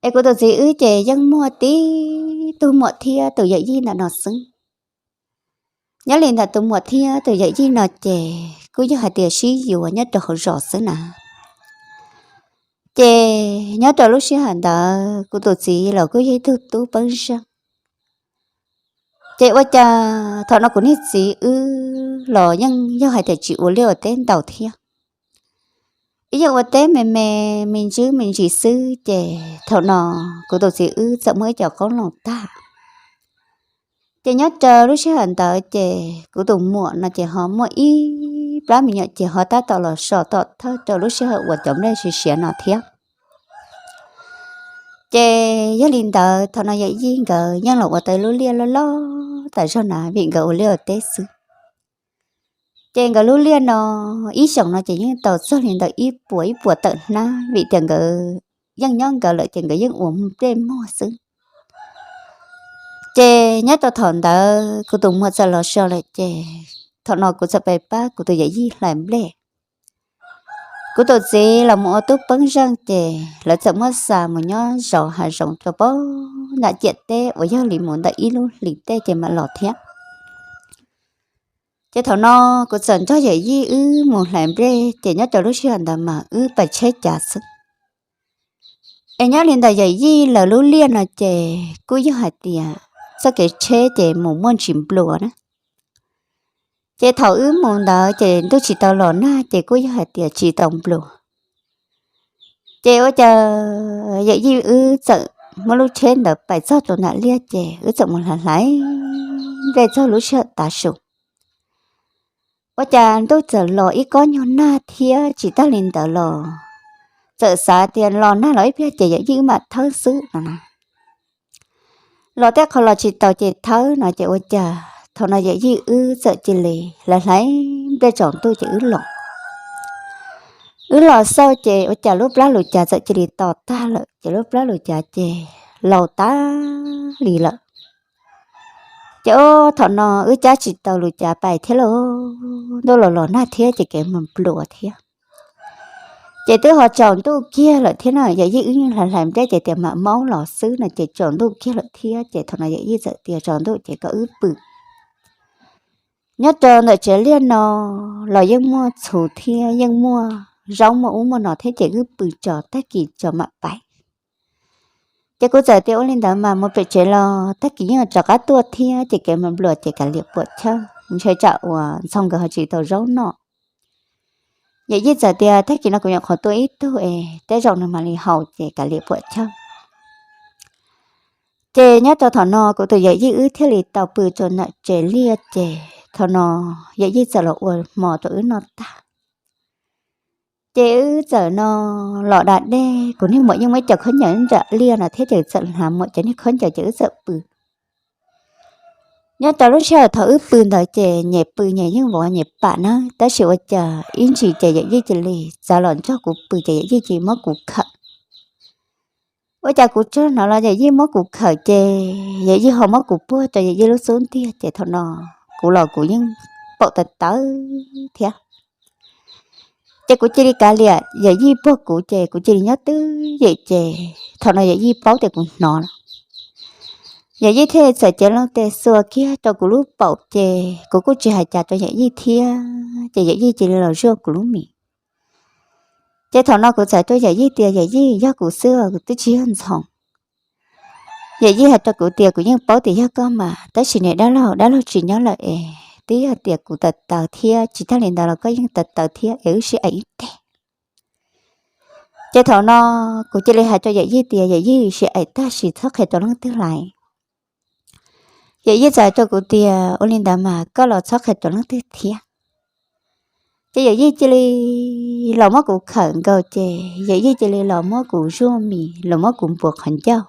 Es kuv tus txiv wb ces yeej muaj tib tug muam thiab tus yawm yij ntawm no xwb. Nyob li ntawm tus muam thiab tus yawm yij no ces kuj yog hais tias sib yuav nyob rau hauv zos xwb na. Ces nyob rau lub sij hawm ntawd kuv tus txiv los kuj yog ib tug tub peeb zeej. Ces ua cas thaum no kuv niag txiv wb los yeej yog hais tias tsis ua liaj ua teb ntau thiab, wb yeej ua teb me me, me ntsis me ntsis xwb. Ces thaum no kuv tus txiv wb txawm muaj ib co qoob loo tag. Ces nyob rau lub sij hawm ntawd ces kuv tus muam no ces ho muaj ib plab me nyuam ces ho tab tom los so tom thawj rau lub sij hawm uas cov nplej siav siav no thiab. Ces yog li ntawd thaum no yawm yij nkawd yeej los ua tau lub liaj loj loj tas zog na, vim nkawd ua liaj ua teb xwb. Ces nkawd lub liaj no ib xyoos no ces yeej tau txog li ntawm ib puas ib puas tawm hnab, vim tias nkawd yeej nyob nkawd lawm ces nkawd yeej ua nplej muag xwb. Ces nyob rau thaum ntawd kuv tus muam txawm los so lawm ces thaum no kuv txawm pab kuv tus yawm yij hlais nplej. Kuv tus txiv los mus ua tub peeb zeej ces lawv txawm muab xa mus nyob zov hav zoov rau pem nram ciam teb uas yog li mus ntawm ib lub hlis tej ces mam los thiab. Ces thaum no kuv txawm nrog yawm yij wb mus hlais nplej ces nyob rau lub sij hawm ntawd mas wb pais tsheb cav xwb. Es nyob li ntawm yawm yij lawv lub liaj no ces kuj yog hais tias txoj kev tsheb ces mus muaj ntsis nplua na. Ces thaum wb mus ntawd ces ntuj tsis tau los nag ces kuj yog hais tias tsis tau nplua. Ces ua cas yawm yij wb txawm muab lub tsheb ntawd pais txog rau nram liaj ces wb txawm mus hlais hlais nplej txog lub sij hawm tav su. Ua cas ntuj txawm los ib kob nyuag nag thiab tsis tag li ntawd los txawm xav tias los nag los ib pliag ces yawm yij wb mam thawb xwb no na. Los tej qho los tsis tau ces thawb no ces ua cas thaum no yawm yij wb txawm cia li hlais hlais nplej tsaus ntuj ces wb los. Wb los xauj ces ua cas lub plab lus cav txawm cia li to tag lawm ces lub plab lus cav ces laus tas li lawm. Ces thaum no wb cab tsis tau lus cav pais thiab lauj, ntuj los los nag thiab ces kev mus nplua thiab. Ces twb ho tsaus ntuj kiag lawm thiab na, yawm yij wb yeej hlais hlais nplej ces tias mam maub los xwb no ces tsaus ntuj kiag lawm thiab ces thaum no yawm yij txawm tias tsaus ntuj ces koj wb pw. Nyob rau ntawm tsev liaj no los yeej muaj txhuv thiab yeej muaj zaub muaj ub muaj no thiab ces wb pw tso tag kis tso mam pais. Ces kuv txawm tias ua li ntawd mas mus pem tsev los tag kis yeej rov qab tuaj thiab ces kev mus nplua ces kav liam puam chawj, ntshe tsam uas Ntxhoo nkawd ho tsis tau zaub noj. Yawm yij txawm tias tag kis no kuv nyuam qhuav tua ib tug es tej zaum nws mam li haus ces kav liam puam chawj. Ces nyob rau thaum no kuv tus yawm yij wb thiaj li tau pw rau ntawm tsev liaj ces thaum no yawm yij txawm los ua hmo rau wb noj tag. Ces wb txawm no los da dej, kuv niag muam yeej muaj ib co khaub ncaws nram liaj no thiab ces txawm hnav muam cov niag khaub ncaws ces wb txawm pw. Nyob rau lub sij hawm thaum wb pw ntawd ces nyem pw nyem yeej vov nyem pam na, tab sis ua cas ib ntsis ces yawm yij cia li txav los nrog kuv pw ces yawm yij cia li muab kuv khawm. Ua cas kuv tsaug hnov los yawm yij muab kuv khawm ces yawm yij ho muab kuv puag rau yawm yij lub xub ntiag ces thaum no kuv los kuv yeej paum tawv tawv thiab. Ces kuv cia li kav liam yawm yij puag kuv ces kuv cia li nyob twj ywm ces thaum no yawm yij paub tias kuv hnov lawm. Yawm yij thiaj txawm cev loo tes xuas kiag rau kuv lub paum ces kuv kuj tsis hais cas rau yawm yij thiab ces yawm yij cia li los zuaj kuv lub mis. Ces thaum no kuv txawm rau yawm yij tias yawm yij, yog kuv xwb, kuv twb tsis yog Ntxhoo. Yawm yij hais rau kuv tias kuv yeej paub tias yog koj mas, tab sis niam dab laug dab laug tsis nyob lawm es twb yog tias kuv tawv tawv thiab, tsis tag li ntawd los koj yeej tawv tawv thiab es wb sib aim ib teg. Ces thaum no kuv cia li hais rau yawm yij tias yawm yij, sib aim tag sis txhob qhia rau leej twg lais. Yawm yij txawm hais rau kuv tias ua li ntawd mas koj los txhob qhia rau leej twg thiab. Ces yawm yij cia li los muab kuv khawm nkaus ces yawm yij cia li los muab kuv zuaj mis los muab kuv npuav qhov ncauj.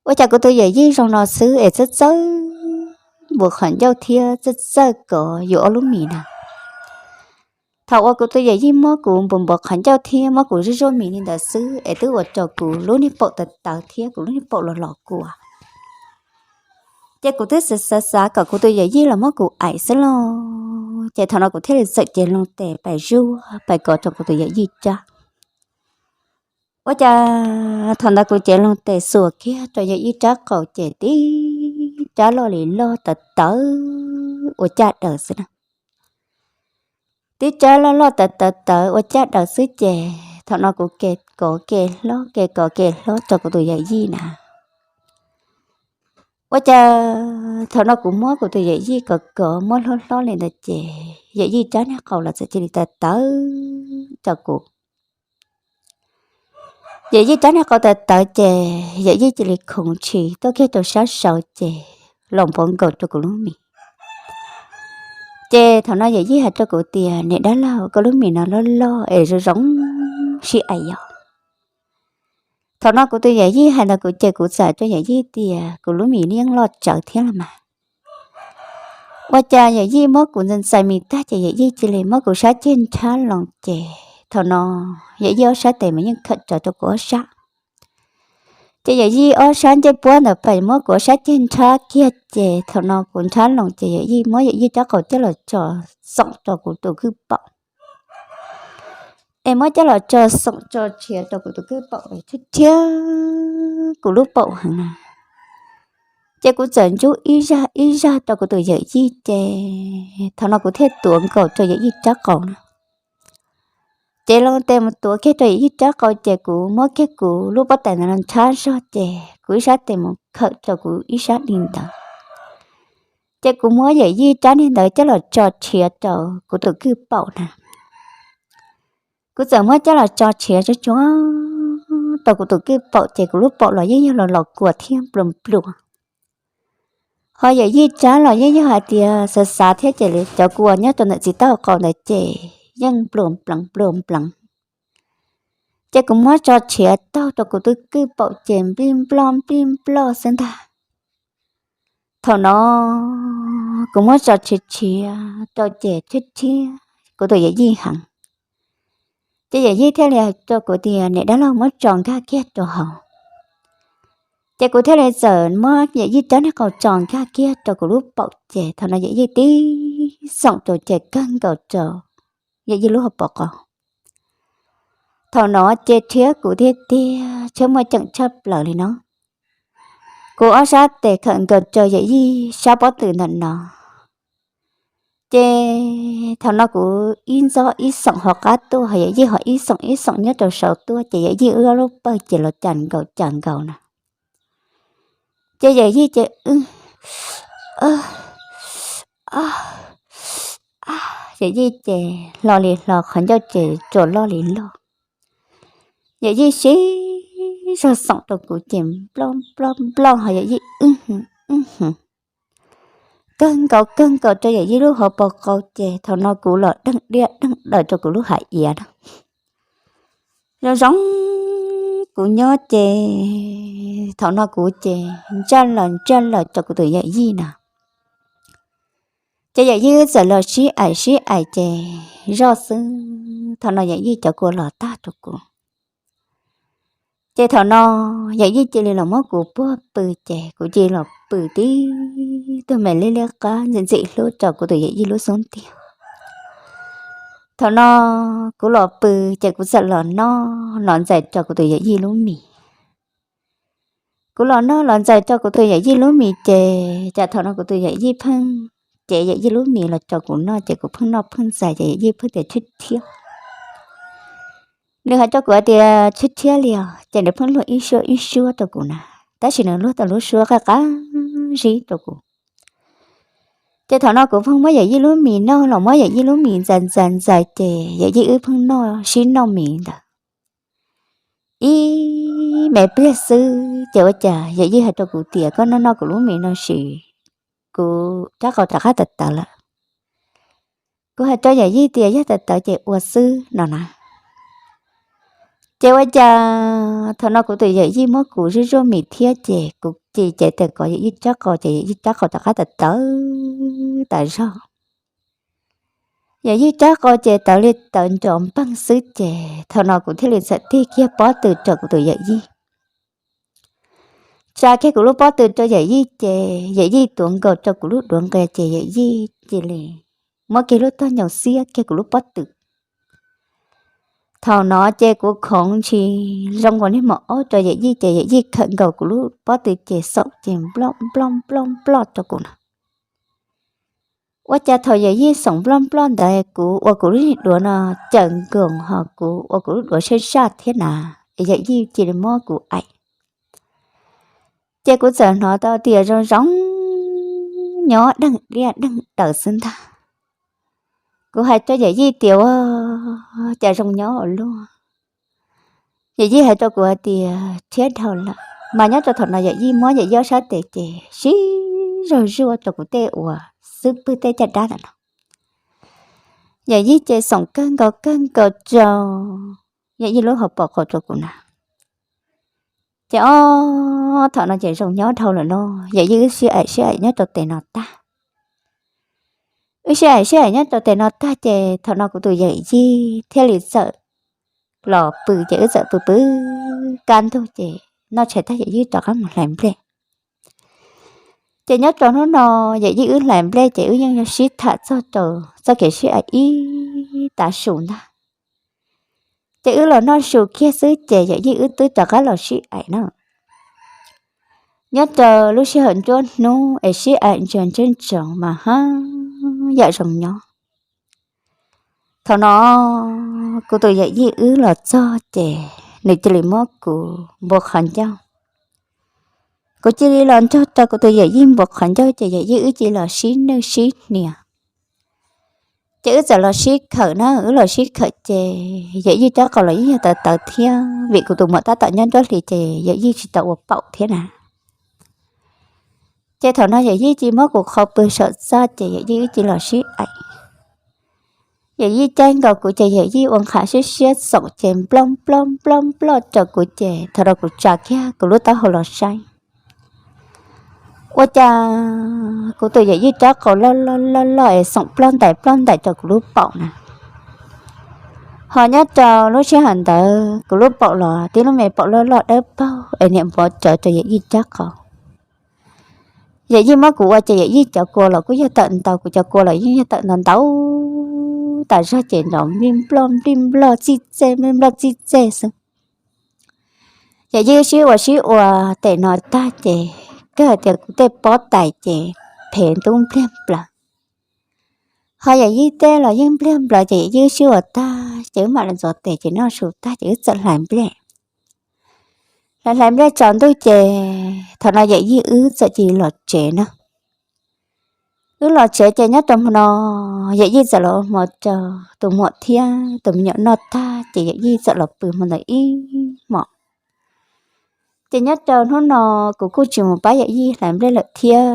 Ua cas kuv tus yawm yij zoo no xwb es txawj txawj npuav qhov ncauj thiab txawj txawj kov yus ob lub mis na. Thaum uas kuv tus yawm yij muab kuv npuav npuav qhov ncauj thiab muab kuv zuaj zuaj mis li ntawd xwb es twb ua rau kuv lub niag paum tawv tawv thiab kuv lub niag paum los los kua. Ces kuv twb xav xav xav kom kuv tus yawm yij los muab kuv aim xwb lauj. Ces thaum no kuv thiaj li txawm cev loo tes pais zuaj pais kov rau kuv tus yawm yij rab. Ua cas thaum ntawd kuv cev loo tes xuas kiag rau yawm yij rab qau ces tib rab loj li loj tawv tawv ua caj daws xwb na. Tib rab loj loj tawv tawv tawv ua caj daws xwb ces thaum no kuv ke kov ke hlob ke kov ke hlob rau kuv tus yawm yij na. Ua cas thaum no kuv muab kuv tus yawm yij kov kov muab hlob hlob li ntawd ces yawm yij rab niag qau los txawm cia li tawv tawv rau kuv. Yawm yij rab niag qau tawv tawv ces yawm yij cia li khoov tshis tuaj kiag rau sab saud ces los npuav nkaus rau kuv lub mis. Ces thaum no yawm yij hais rau kuv tias, niam dab laug, koj lub mis no loj loj es zoo zoo sib aim yos. Thaum no kuv tus yawm yij hais ntawd kuv ces kuv txawm rau yawm yij tias kuv lub mis yeej loj tsawv thiab los mas. Ua cas yawm yij muab kuv ntxais ntxais mis tag ces yawm yij cia li muab kuv sab ceg nrhab loo ces thaum no yawm yij ob sab tes mas yeej khawm rawv rau kuv ob sab. Ces yawm yij ob sab ncej puab ntawd pais muab kuv ob sab ceg nrhab kiag ces thaum no kuv nrhab loo ces yawm yij muab yawm yij rab qau coj los tso xoom rau kuv tus kwj paum. Es muab coj los tso xoom tso tshiav rau kuv tus kwj paum thiab thiab kuv lub paum heev na. Ces kuv txawm ntsub ib zaj ib zaj rau kuv tus yawm yij ces thaum no kuv thiaj tuav nkaus rau yawm yij rab qau na. Ces loo tes mus tuav kiag rau yawm yij rab qau ces kuv muab kiag kuv lub pob tais ntawd los nrhab zog ces kuv ib sab tes mus khawm rau kuv ib sab di ntawd. Ces kuv muab yawm yij rab niag ntawd coj los tso tshiav rau kuv tus kwj paum na. Kuv txawm muab coj los tso tshiav tsuag tsuag rau kuv tus kwj paum ces kuv lub paum los yeej yog los los kua thiab nplua nplua. Ho yawm yij rab los yeej yog hais tias xav xav thiab ces li cov kua nyob rau ntawm txiv taub hau qau ntawd ces yeej nplua npleev nplua npleev. Ces kuv muab tso tshiav taug rau kuv tus kwj paum ces nplij nploj nplij nploj xwb ntag. Thaum no kuv muab tso tshiav tshiav rau ces rhiab rhiab kuv tus yawm yij heev. Ces yawm yij thiaj li hais rau kuv tias, niam dab laug, muab tso nkag kiag rau hauv. Ces kuv thiaj li txawm muab yawm yij rab niag qau tso nkag kiag rau kuv lub paum ces thaum no yawm yij tib xoom rau ces kawg nkaus rau yawm yij lub hauv paus qau. Thaum no ces rhiab kuv tiag tiag, tsheb muaj ceem tshaj plaws li no. Kuv ob sab tes khawm nkaus rau yawm yij sab pob tw ntawm no. Ces thaum no kuv ib ntxob ib xoom hauv qab tuaj, ho yawm yij ho ib xoom ib xoom nyob rau saud tuaj, ces yawm yij wb ob lub pawg ces los cas nkaus cas nkaus na. Ces yawm yij ces wb, yawm yij ces hlo li hlo, qhov ncauj ces tsuas loj li loj. Yawm yij sib zog xoom rau kuv ces nploj nploj nploj, ho yawm yij wb hwv, wb hwv kawg nkaus kawg nkaus rau yawm yij lub hauv paus qau ces thaum no kuv los deeg diaj deeg daws rau kuv lub hav iav na. Zoo zoo kuv nyob ces thaum no kuv ces ntsaj lawm ntsaj lawm rau kuv tus yawm yij na. Ces yawm yij txawm los sib aim sib aim ces zoj xwb, thaum no yawm yij cov kua los tag rau kuv. Ces thaum no yawm yij cia li los muab kuv puag pw ces kuv cia li los pw tib tug me liab liab qab ntxim ntxim hlub rau kuv tus yawm yij lub xub ntiag. Thaum no kuv los pw ces kuv txawm los noj los ntxais rau kuv tus yawm yij lub mis. Kuv los noj los ntxais rau kuv tus yawm yij lub mis ces cas thaum no kuv tus yawm yij pheej cev yawm yij lub mis los rau kuv noj ces kuv pheej noj pheej ntxais ces yawm yij pheej tias, rhiab rhiab. Nws hais rau kuv hais tias, rhiab rhiab li os, ces nws pheej luag ib suab ib suab rau kuv na, tab sis nws luag tau lub suab qab qab zib rau kuv. Ces thaum no kuv pheej muab yawm yij lub mis noj los muab yawm yij lub mis ntxais ntxais ntxais ces yawm yij wb pheej noj sib noj mis ntawd ib me pliag xwb ces ua cas yawm yij hais rau kuv tias, koj noj noj kuv lub mis no sis kuv rab qau rov qab tawv tawv lawm. Kuv hais rau yawm yij tias, yog tawv tawv ces ua xwb no na. Ces ua cas thaum no kuv tus yawm yij muab kuv zuaj zuaj mis thiab ces kuv cia li cev tes kov yawm yij rab qau ces yawm yij rab qau rov qab tawv tawv tas zog. Yawm yij rab qau ces tawv li tawv nrov npeeg xwb ces thaum no kuv thiaj li txawm tig kiag pob tw rau kuv tus yawm yij. Tsa kiag kuv lub pob tw rau yawm yij ces yawm yij tuav nkaus rau kuv lub duav nqia ces yawm yij cia li muab kiag lub tog nyoos xiab kiag kuv lub pob tw. Thaum no ces kuv khoov ntshis zoo nkaus niag maum aub rau Yawm Yij ces Yawm Yij khawm nkaus kuv lub pob tw ces xoom ces nploj nploj nploj nploj rau kuv no. Ua cas thaum Yawm Yij xoom nploj nploj ntawd kuv ua kuv lub duav no cawm nkoos ho kuv ua kuv lub duav sab sab thiab na, es Yawm Yij cia li muab kuv aim. Ces kuv txawm hnov tau tias zoo zoo nyob deeg diaj deeg daws xwb ntag. Kuv hais rau Yawm Yij tias ua cas zoo nyob ua luaj. Yawm Yij hais rau kuv hais tias rhiab dhau lawm mas nyob rau thaum no Yawm Yij muab Yawm Yij ob sab tes ces sib zog zuaj rau kuv tej uas xub pwg tej caj dab ntawm no. Yawm Yij ces xoom kawg nkaus kawg nkaus rau Yawm Yij lub hauv paus qau rau kuv na. Ces ob thaum no ces zoo nyob dhau lawm no, Yawm Yij wb sib aim sib aim nyob rau tes no tag. Wb sib aim sib aim nyob rau tes no tag ces thaum no kuv tus Yawm Yij thiaj li txawm los pw ces wb txawm pw pw kaj ntug ces noj tshais tag Yawm Yij rov qab mus hlais nplej. Ces nyob rau hnub no Yawm Yij wb hlais nplej ces wb yeej yog sib tham txog rau txoj kev sib aim ib tav su ntag. Ces wb los noj su kiag xwb ces Yawm Yij wb twb rov qab los sib aim na. Nyob rau lub sij hawm nruab hnub es sib aim ntsia ntsoov ntsoov mas hab yam zoo nyob. Thaum no kuv tus Yawm Yij wb los txog ces nws cia li muab kuv npuav qhov ncauj. Kuv cia li los nrog rau kuv tus Yawm Yij npuav qhov ncauj ces Yawm Yij wb cia li los sib nwj sib hnia. Ces wb txawm los sib khawm na, wb los sib khawm ces Yawm Yij rab qau los yeej yog tawv tawv thiab vim kuv tus muam tab tom nyob nruab hlis ces Yawm Yij tsis tau ua paum thiab na. Ces thaum no Yawm Yij cia li muab kuv qhau pw saum txaj ces Yawm Yij wb cia li los sib aim. Yawm Yij caij nkaus kuv ces Yawm Yij ua nqhas siab siab xoom ces nploj nploj nploj nploj rau kuv ces thaum no kuv tsa kiag kuv lub taub hau los saib. Ua cas kuv tus Yawm Yij rab qau loj loj loj loj es xoom ploj ntais ploj ntais rau kuv lub paum na. Ho nyob rau lub sij hawm ntawd kuv lub paum los tib lub me paum loj loj dawb paug es niam npuav rawv rau Yawm Yij rab qau. Yawm Yij muab kuv ua ces Yawm Yij cov kua los kuj yog tawm ntau, kuv cov kua los yeej yog tawm ntau ntau tas zog ces nrov nplij nploj nplij nploj txij txej nplij nploj txij txej xwb. Yawm Yij sib ua sib ua tes no tag ces kawg hais tias kuv tej pob tais ces phev ntub npliag nplaws. Ho Yawm Yij tej los yeej npliag nplaws ces Yawm Yij sib ua tag ces wb mam li ntxuav tes ces noj su tag ces wb txawm hlais nplej. Hlais hlais nplej tsaus ntuj ces thaum no Yawm Yij wb txawm cia li los tsev na. Wb los tsev ces nyob rau hmo no Yawm Yij txawm los ua hmo rau tus muam thiab tus me nyuam noj tag ces Yawm Yij txawm los pw hmo ntawd ib hmos. Ces nyob rau hnub no kuv kuj tsis mus pab Yawm Yij hlais nplej lawm thiab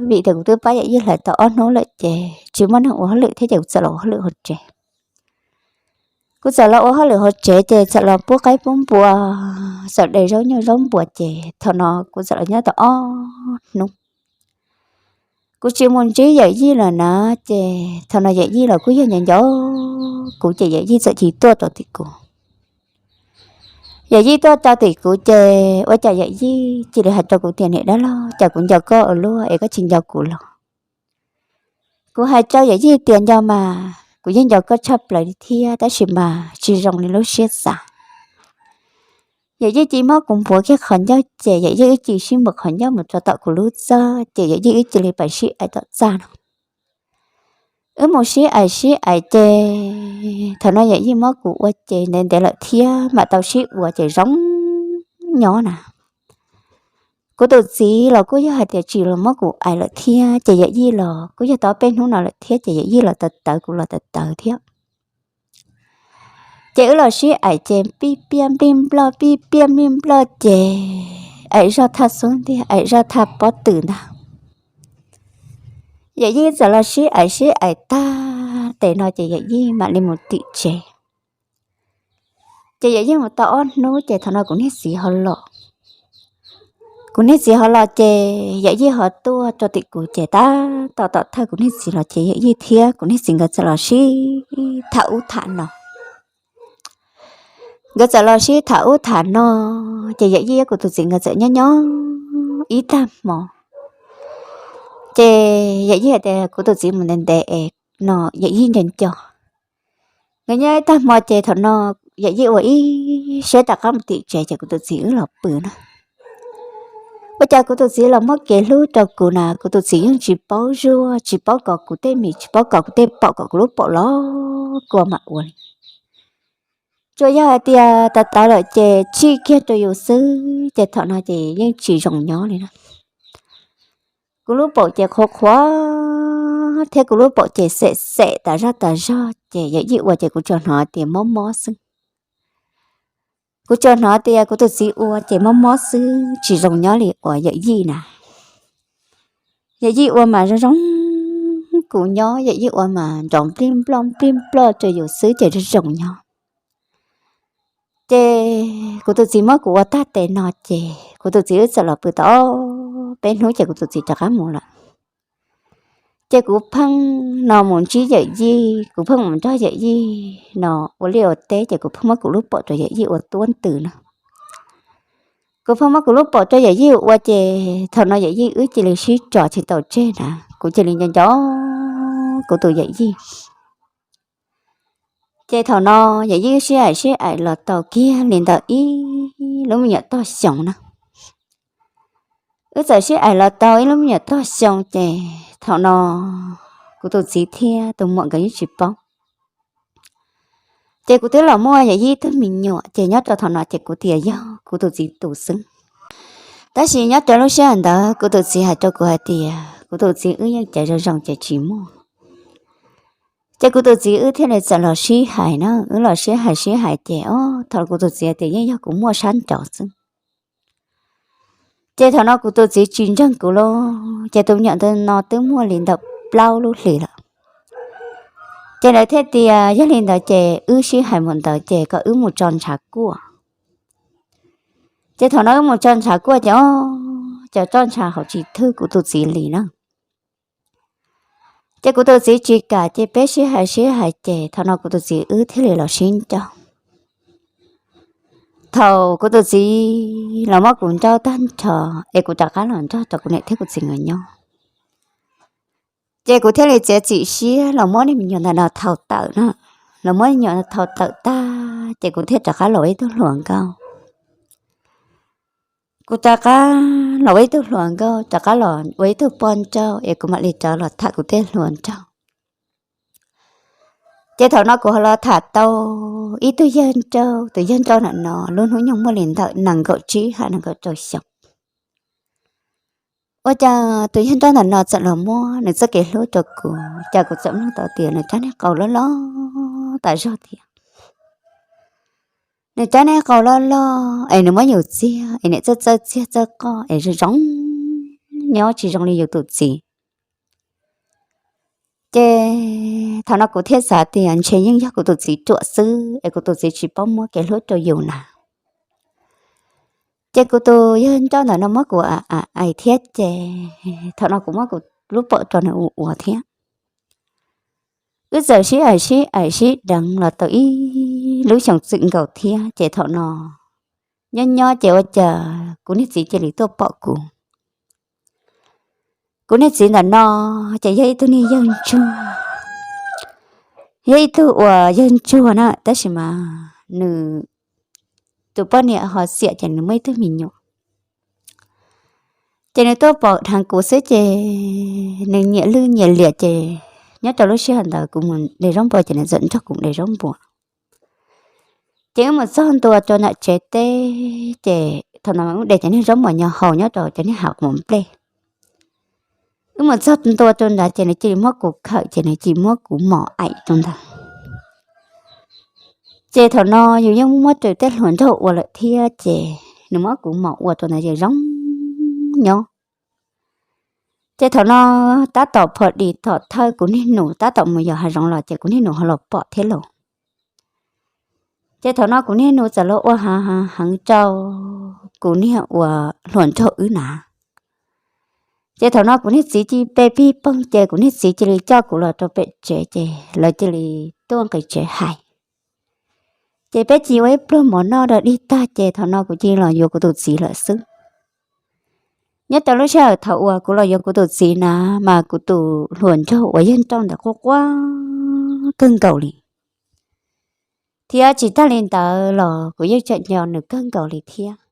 vim tias kuv twb pab Yawm Yij hlais tau ob hnub lawm ces tsis muaj neeg ua hauj lwm thiab ces kuv txawm los ua hauj lwm hauv tsev. Kuv txawm los ua hauj lwm hauv tsev ces txawm los pub qaib pub npua, txawm de zaub nyuj zaub npuas ces thaum no kuv txawm los nyob tau ob hnub. Kuv tsis mus ntsib Yawm Yij lawm na, ces thaum no Yawm Yij los kuj yog nco nco kuv ces Yawm Yij txawm cia li tuaj rau tim kuv. Yawm Yij tuaj rau tim kuv ces ua cas Yawm Yij cia li hais rau kuv tias niam dab laug, cas kuv nco koj ua luaj es koj tsis nco kuv los? Kuv hais rau Yawm Yij tias nco mas kuv yeej nco koj tshaj plaws li thiab tab sis mas tsis zoo li lub siab xav. Yawm Yij cia li muab kuv npuav kiag qhov ncauj ces Yawm Yij wb cia li sib npuav qhov ncauj mus rau tom kuv lub txaj ces Yawm Yij wb cia li pais sib aim tom txaj no. Wb mus sib aim sib aim ces thaum no Yawm Yij muab kuv ua ces ntev ntev lawm thiab mam tau sib ua ces zoo nyob na. Kuv tus txiv los kuj yog hais tias tsis los muab kuv aim lawm thiab ces Yawm Yij los kuj yog tau peb hnub no lawm thiab ces Yawm Yij los tawv tawv kuv los tawv tawv thiab. Ces wb los sib aim ces pij piaj nplij nploj pij piaj nplij nploj ces aim zog thaj xub ntiag aim zog thaj pob tw ntag. Yawm Yij txawm los sib aim sib aim tag tes no ces Yawm Yij mam li mus tim tsev. Ces Yawm Yij mus tau ob hnub ces thaum no kuv niag txiv ho los. Kuv niag txiv ho los ces Yawm Yij ho tuaj rau tim kuv ces tab tom tom thawj kuv niag txiv los ces Yawm Yij thiab kuv niag txiv nkawd txawm los sib tham ub tham no. Nkawd txawm los sib tham ub tham no ces Yawm Yij thiab kuv tus txiv nkawd txawm nyob nyob ib tag hmo. Ces Yawm Yij hais tias kuv tus txiv mus ntev ntev es no Yawm Yij nco nco. Nkawd nyob ib tag hmo ces thaum no Yawm Yij ua ib siab rov qab mus tim tsev ces kuv tus txiv wb los pw na. Ua cas kuv tus txiv los muab kev hlub rau kuv na, kuv tus txiv yeej tsis paub zuaj, tsis paub kov kuv tej mis, tsis paub kov kuv tej paum, kom kuv lub paum los kua mam ua li. Tsuas yog hais tias tawv tawv lawm ces tsim kiag rau yus xwb, ces thaum no ces yeej tsis zoo nyob li na. Kuv lub paum ces qhuav qhuav thiab kuv lub paum ces xem xem tas zog tas zog, ces Yawm Yij ua ces kuv tsuas hnov tias mob mob xwb. Kuv tsuas hnov tias kuv tus txiv ua ces mob mob xwb, tsis zoo nyob li uas Yawm Yij na. Yawm Yij ua mas zoo zoo, kuv nyob Yawm Yij ua mas nrov nplij nploj nplij nploj rau yus xwb ces zoo zoo nyob. Ces kuv tus txiv muab kuv ua tag tes no ces kuv tus txiv wb txawm los pw tau ob peb hnub ces kuv tus txiv rov qab mus lawm. Ces kuv pheej no mus ntsib Yawm Yij, kuv pheej mus nrog Yawm Yij no ua liaj ua teb, ces kuv pheej muab kuv lub paum rau Yawm Yij ua tuab ntws na. Kuv pheej muab kuv lub paum rau Yawm Yij ua ces thaum no Yawm Yij wb cia li sib tso tsis tau tseg na, kuv cia li nco nco kuv tus Yawm Yij. Ces thaum no Yawm Yij sib aim sib aim los tau kiag li ntawm ib lub me nyuam tog xyoo na. Wb txawm sib aim los tau ib lub me nyuam tog xyoo ces thaum no kuv tus txiv thiab tus muam nkawd yeej tsis paub. Ces kuv twb los muaj Yawm Yij ib tug me nyuam ces nyob rau thaum no ces kuv tias yog kuv tus txiv tus xwb. Tab sis nyob rau lub sij hawm ntawd kuv tus txiv hais rau kuv hais tias kuv tus txiv wb yeej caiv zoo zoo ces tsis muaj. Ces kuv tus txiv wb thiaj li txawm los sib hais na, wb los sib hais sib hais ces o, thaum kuv tus txiv tias yeej yog kuv muaj sab nraud xwb. Ces thaum no kuv tus txiv tsis ntseeg kuv lauj, ces tus me nyuam ntawd no twb muaj li ntawm plaub lub hlis lawm. Ces lawv thiaj tias yog li ntawd ces wb sib hais mus ntawd ces kom wb mus tso ntshav kuaj. Ces thaum no wb mus tso ntshav kuaj ces o, cov roj ntshav hauv tsis thwj kuv tus txiv li na. Ces kuv tus txiv tsis kam ces peb sib hais sib hais ces thaum no kuv tus txiv wb thiaj li los sib nrauj. Thaum kuv tus txiv los muab kuv nrauj tag nrho es kuv rov qab los nrog rau kuv niam thiab kuv txiv nkawd nyob. Ces kuv thiaj li txiav txim siab los muab niag me nyuam ntawm no thau tawm na. Los muab niag me nyuam thau tawm tag ces kuv thiaj rov qab los ua ib tug hluas nkauj. Kuv rov qab los ua ib tug hluas nkauj, rov qab los ua ib tug poj nrauj es kuv mam li rov los tham kuv tej hluas nraug. Ces thaum no kuv ho los tham tau ib tug yawg nrauj, tus yawg nrauj ntawm no lub hnub nyoog muaj li ntawm nees nkaum tsib hab nees nkaum rau xyoo. Ua cas tus yawg nrauj ntawm no txawm los muab nws txoj kev hlub rau kuv, cas kuv txawm mloog tau tias nws rab niag qau loj loj tas zog thiab. Nws rab niag qau loj loj es nws muab yus txiag es niam txawj txawj txiag txawj qoj es zoo zoo nyob tsis zoo li yus tus txiv. Ces thaum no kuv thiaj xav tias ntshe yeej yog kuv tus txiv ruam xwb es kuv tus txiv tsis paub muab kev hlub rau yus na. Ces kuv tus yawg nrauj ntawm no muab kuv aim thiab ces thaum no kuv muab kuv lub paum rau nws ua ua thiab. Wb txawm sib aim sib aim sib deev los tau ib lub xyoo txwm nkaus thiab ces thaum no nyob nyob ces ua cas kuv niag txiv cia li tuaj pom kuv. Kuv niag txiv ntawm no ces yog ib tug niag yawg ntsuag, yog ib tug uas yawg ntsuag na tab sis mas nws tus poj niam ho xiam ces nws muaj ib tug me nyuam. Ces nws tuaj pom dheev kuv xwb ces nws nyiam lwj nyiam liam ces nyob rau lub sij hawm ntawd kuv mus de zaub npua ces nws txawm nrog kuv de zaub npua. Ces wb mus txog ntua rau ntawm tsev teb ces thaum no wb de cov niag zaub mos nyo haus nyob rau cov niag hav quav nplej. Wb mus txog ntua rau ntawd ces nws cia li muab kuv khawm ces nws cia li muab kuv mos aim rau ntawd. Ces thaum no yus yeej muab rau tej hluas nraug ua lawm thiab ces nws muab kuv mos ua rau ntawd ces zoo nyob. Ces thaum no tab tom phom dim tom thawj kuv niag nus tab tom mus yos hav zoov los ces kuv niag nus ho los pom thiab lauj. Ces thaum no kuv niag nus txawm los ua hav hav heev rau kuv niag uas hluas nraug wb na. Ces thaum no kuv niag txiv cia li pe pig poog ces kuv niag txiv cia li coj kuv los rau pem tsev ces lawv cia li tuaj nqis tsev hais. Ces peb cia li ua ib pluag mov noj rau dig tag ces thaum no kuv cia li los yuav kuv tus txiv lawm xwb. Nyob rau lub sij hawm thaum uas kuv los yuav kuv tus txiv na, mas kuv tus hluas nraug uas yawg nrauj ntawd quaj quaj kawg nkaus li, Thiab tsis tag li ntawd los kuv yeej tseem nco nws kawg nkaus li thiab.